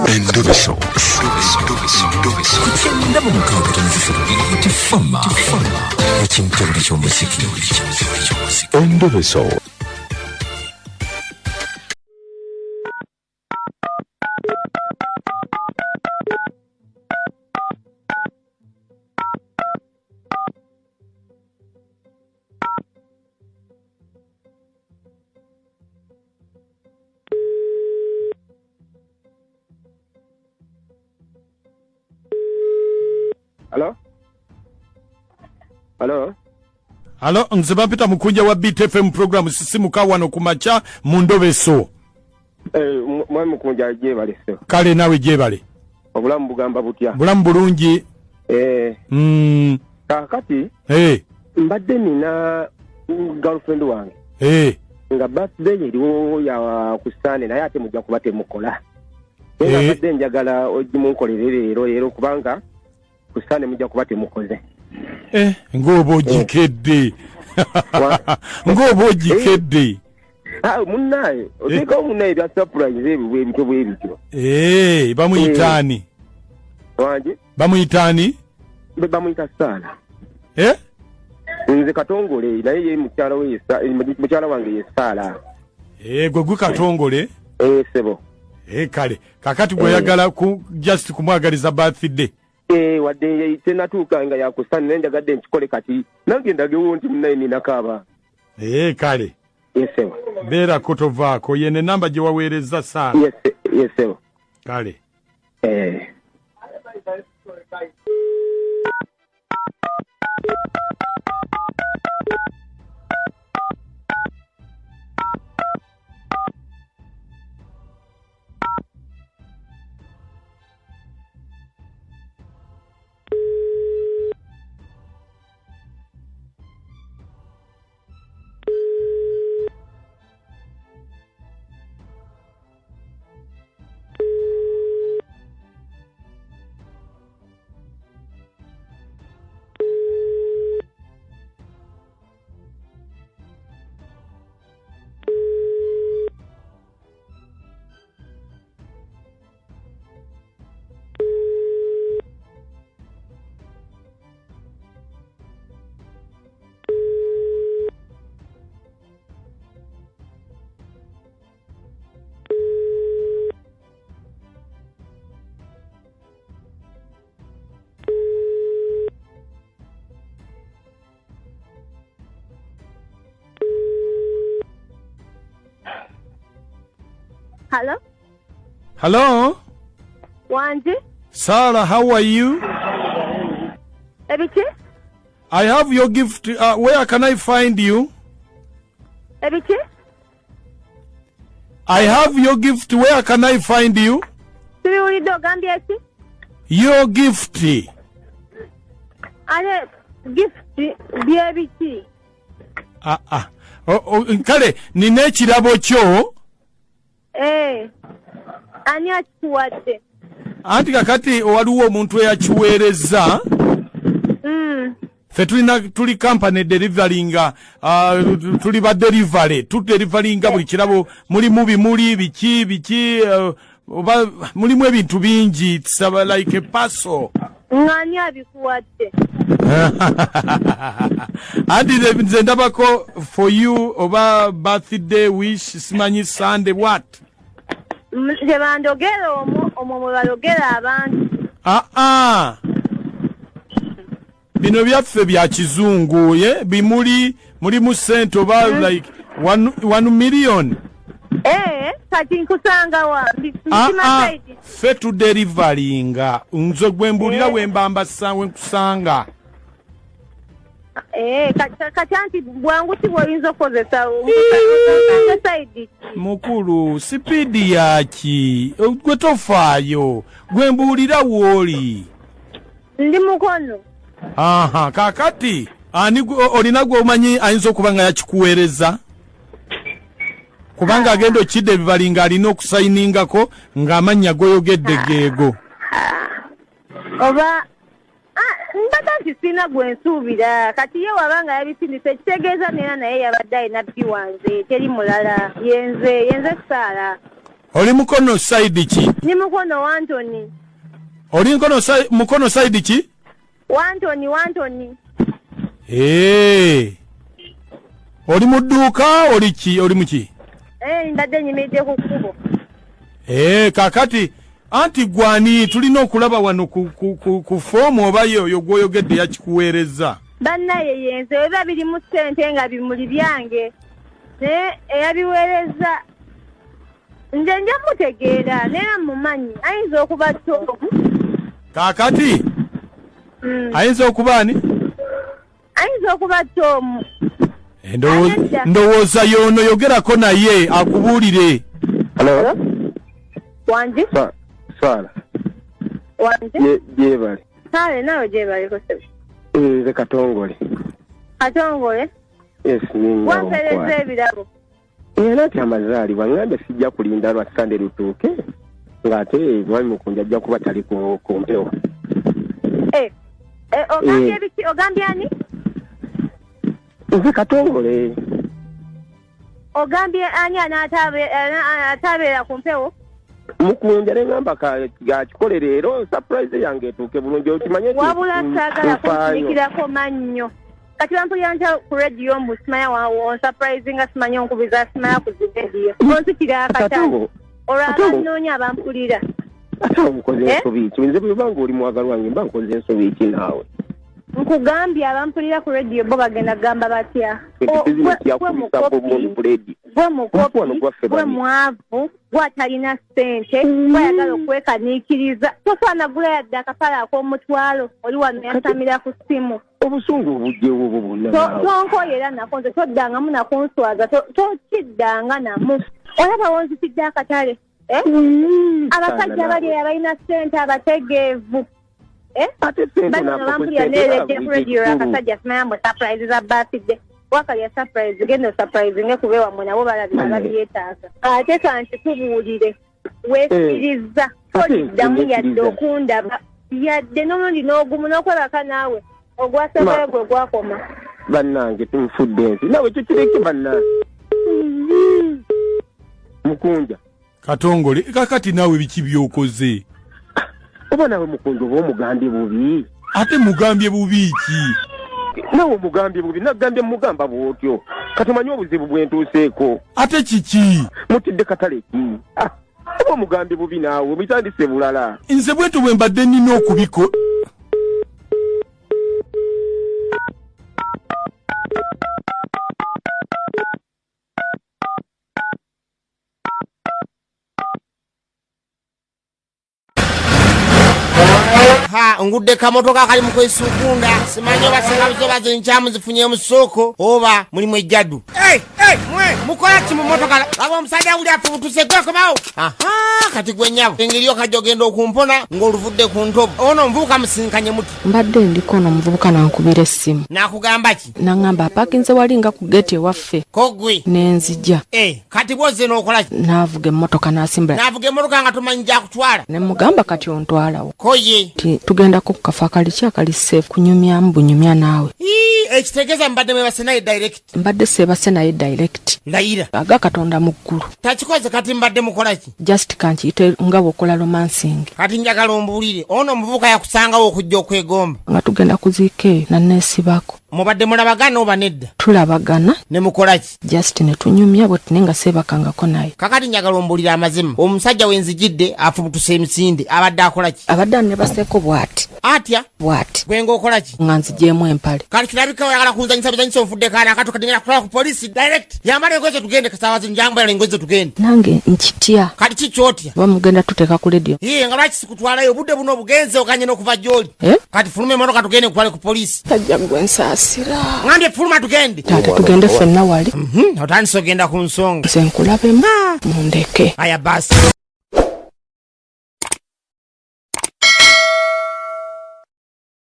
Endobeso. Ku 96.3 Tifama ekimtebule ky'omuziki. Endobeso. Hello? Hello? Alo, nze bampita Mukunja wa BTFM, program Sisimuka, wano ku makya mu Ndobeso. Eh, mwami Mukunja, gyebale ssebo. Kale, naawe gyebale. Obulamu bugamba butya? Bulamu bulungi. Eh, kaakati mbadde nina girlfriend wange nga birthday eriwo ya ku Sande, naye ate mujja kuba temukola. Naye nga mbadde njagala ogimunkolere leero leero, kubanga ku Sande mujja kuba temukoze. Eh, ng'oba ogikedde, ng'oba ogikedde. Ah, munnaye, oteekawo munnaye bya surprise ebyo bwe bityo bwe bityo. Eh, bamuyitaani? Wange? Bamuyitaani? Bamuyita Saala. Eh? Nze Katongole, naye ye mukyala we mukyala wange ye Saala. Eh, gwe gwe Katongole? Eh, sebo. Eh, kale kakati gweyagala ku just kumwagaliza birthday? Eh, wadde tenatuuka nga yakusana, naye njagadde nkikole kati nange ndagewo nti munnaye ninako abaana. Eh, kale. Yes, sebo. Beerako, tovaako, yene enamba gye waweereza Saala? Yes, sebo. Kale. Eh. Hello? Hello? Wangi? Sarah, how are you? Ebiki? I have your gift. Where can I find you? Ebiki? I have your gift. Where can I find you? Sibiwulidde, ogambye ki? Your gift. Ate gift byebiki? Ah, ah. O, kale nina ekirabo kyo. Eh, ani akikuwadde? Anti kakati waliwo omuntu eyakiweereza. Ffe tulina, tuli company deliveringa, tuli ba delivery, tudeliveringa buli kirabo. Mulimu bimuli, biki biki, oba mulimu ebintu bingi. It's like a parcel. Ng'ani abikuwadde? Anti nze ndabako for you oba birthday wish, simanyi Sunday what. Tebandogera omwo, omwo mwe balogera abantu. Aa, bino byaffe bya kizungu ye bimuli, mulimu sente oba like 1 million. Eh, kati nkusanga wa? Ah, Nkima ah, side. Ffe tudeliveringa, nze gwe mbuulira wembambasa wenkusanga. Eh, kati anti bwangu ki bw'oyinza okukozesa? Nkusanga side ki? Mukulu, speed yaki? Gwe tofaayo, gwe mbuulira wooli. Ndi Mukono. Aha, kakati ani olina gwe omanyi ayinza okuba nga yakikuweereza? Kubanga agenda okidda ebibali ng'alina okusayiningako ng'amannya goyogedde geego. Oba ah, mbadde nti sirina gwe nsuubira. Kati ye waba nga yabisindise, ekitegeeza nera naye yabadde alina bbi wanze, teri mulala, yenze, yenze Saala. Oli mukono side ki? Ni mukono Wantoni. Oli mukono side ki? Wantoni, Wantoni. Hey. Oli mu dduuka oli ki? Oli muki? Mbadde nyimiridde ku kkubo. Kakati anti gwani tulina okulaba wano ku foomu oba yoyo gw'oyogedde yakikuweerezza. Bannaye yenze biba birimu ssente nga bimuli byange. Naye eyabiweerezza nze nja mutegeera naye mumanyi ayinza okuba Tomu. Kakati ayinza okuba ani? Ayinza okuba Tomu. Ndowooza yono yogerako naye akubuulire. Hello? Wangi? Swala. Wangi? Gyebale. Kale naawe gyebaleko ssebo. Nze Katongole. Katongole? Yes, Wampeereza ebirabo. Era nti amazaalibwa ngambye sijja kulinda lwa Sande lutuuke ng'ate mwami Mukunja ajja kuba tali ku mpewo. Ogambye biki? Ogambye ani? Nze Katongole. Ogambye ani atabeera ku mpewo? Mukunja ne ngamba akikole leero surprise yange etuuke bulungi okimanye nti Wabula saagala kunfunikirako mannyo. Kati bampulira ntya ku radio mbu simanya onsurprise nga simanya onkubiza simanya ku zi radio. Onzikira akatale. Olwo abannoonya abampulira. Ate nkoze ensobi ki? Nze bwe banga oli mwagalwa wange mba nkoze ensobi ki naawe? Nkugambye abampulira ku radio bo bagenda kugamba batya? Gwe mukopi, gwe mwavu, gwe atalina ssente, gwe ayagala okwekaniikiriza. Tosaana gula yadde akapale ak'omutwalo, oli wano yasamira ku ssimu. Obusungu obujjewo obwo bwonna naawe. Tonkoyera nako nze toddangamu nakunswaza, tokiddanga namu. Olaba wonzitidde akatale. Abasajja bali abalina ssente abategeevu. Bano bampulira neeredde ku radio akasajja simanya mbu surprise za birthday. Wakalya surprise, genda osurprise kuba ewammwe nabo balabika babyetaaga. Ate kankikubuulire, weefirizza, toliddamu yadde okundaba, yadde n'omulundi n'ogumu n'okwebaka naawe ogwasembayo gwe gwakoma. Bannange tunfudde ensi naawe ekyo kireke bannange. Mukunja. Katongole, kakati naawe biki by'okoze? Oba naawe Mukunja oba omugambye bubi? Ate mugambye bubi ki? Naawe omugambye bubi, nagambye mugamba bw'otyo. Kati omanyi obuzibu bwe ntuuseeko. Ate kiki? Mutidde katale ki? Oba omugambye bubi naawe, bitandise bulala. Nze bwetyo bwe mbadde nnina okubiko. Ha, ngudde kamotoka kali mu kwesukunda simanyi oba singa zoba zinkyamu zifunye mu ssooko oba mulimu ejjaddu. Mwe mukola ki mu motoka? Laba omusajja wuli afubutuse gwekomawo. Aha, kati gwe nnyabo engeri okajja ogenda okumpona ng'oluvudde ku ntobo. Ono omuvubuka musinkanye muti. Mbadde ndiko ono omuvubuka n'ankubira essimu. N'akugamba ki? N'aŋŋamba apaakinze wali nga ku geeti ewaffe. Ko gwe? Ne nzija. Kati bw'ozze n'okola ki? N'avuga emmotoka n'asimbula. N'avuga emmotoka nga tomanyi gy'akutwala. Ne mugamba kati ontwalawo. Ko ye? Nti tugendako ku kafo akali ki akali safe kunyumyamu bunyumya naawe. Ekitegeeza mbadde mwebase naye direct. Mbadde seebase naye direct. Ndayira. Aga Katonda mu ggulu. Takikoze kati mbadde mukola ki? Just kankiyite nga bw'okola romancing. Kati njagala ombuulire, ono omuvubuka yakusangawo okujja okwegomba. Nga tugenda kuziika eyo nanneesibako. Mubadde mulabagana oba nedda? Tulabagana. Ne mukola ki? Just ne tunyumya bwe tune nga seebakangako naye. Kakati njagala ombuulire amazima. Omusajja we nzijidde afubutuse emisinde, abadde akola ki? Abadde anneebaseeko bw'ati. Atya? Bw'ati. Gwe ng'okola ki? Nga nzigyemu empale. Kati kirabika oyagala kunzanyisa bizanyisa onfudde kaana akato kati ngenda kutwala ku poliisi direct. Yambala engoye zo tugende kasaawa zino, yambala engoye zo tugende. Nange nkitya. Kati ki ky'otya? Oba mugenda tuteeka ku radio. Yee, nga lwaki sikutwalayo obudde buno obugenze oganye n'okuva gy'oli? Kati fuluma emmotoka tugende nkutwale ku poliisi. Tajja gwe nsaasira. Ngambye fuluma tugende. Taata tugende ffenna wali. Otandise ogenda ku nsonga. Nze nkulabemu mundeke. Aya basi.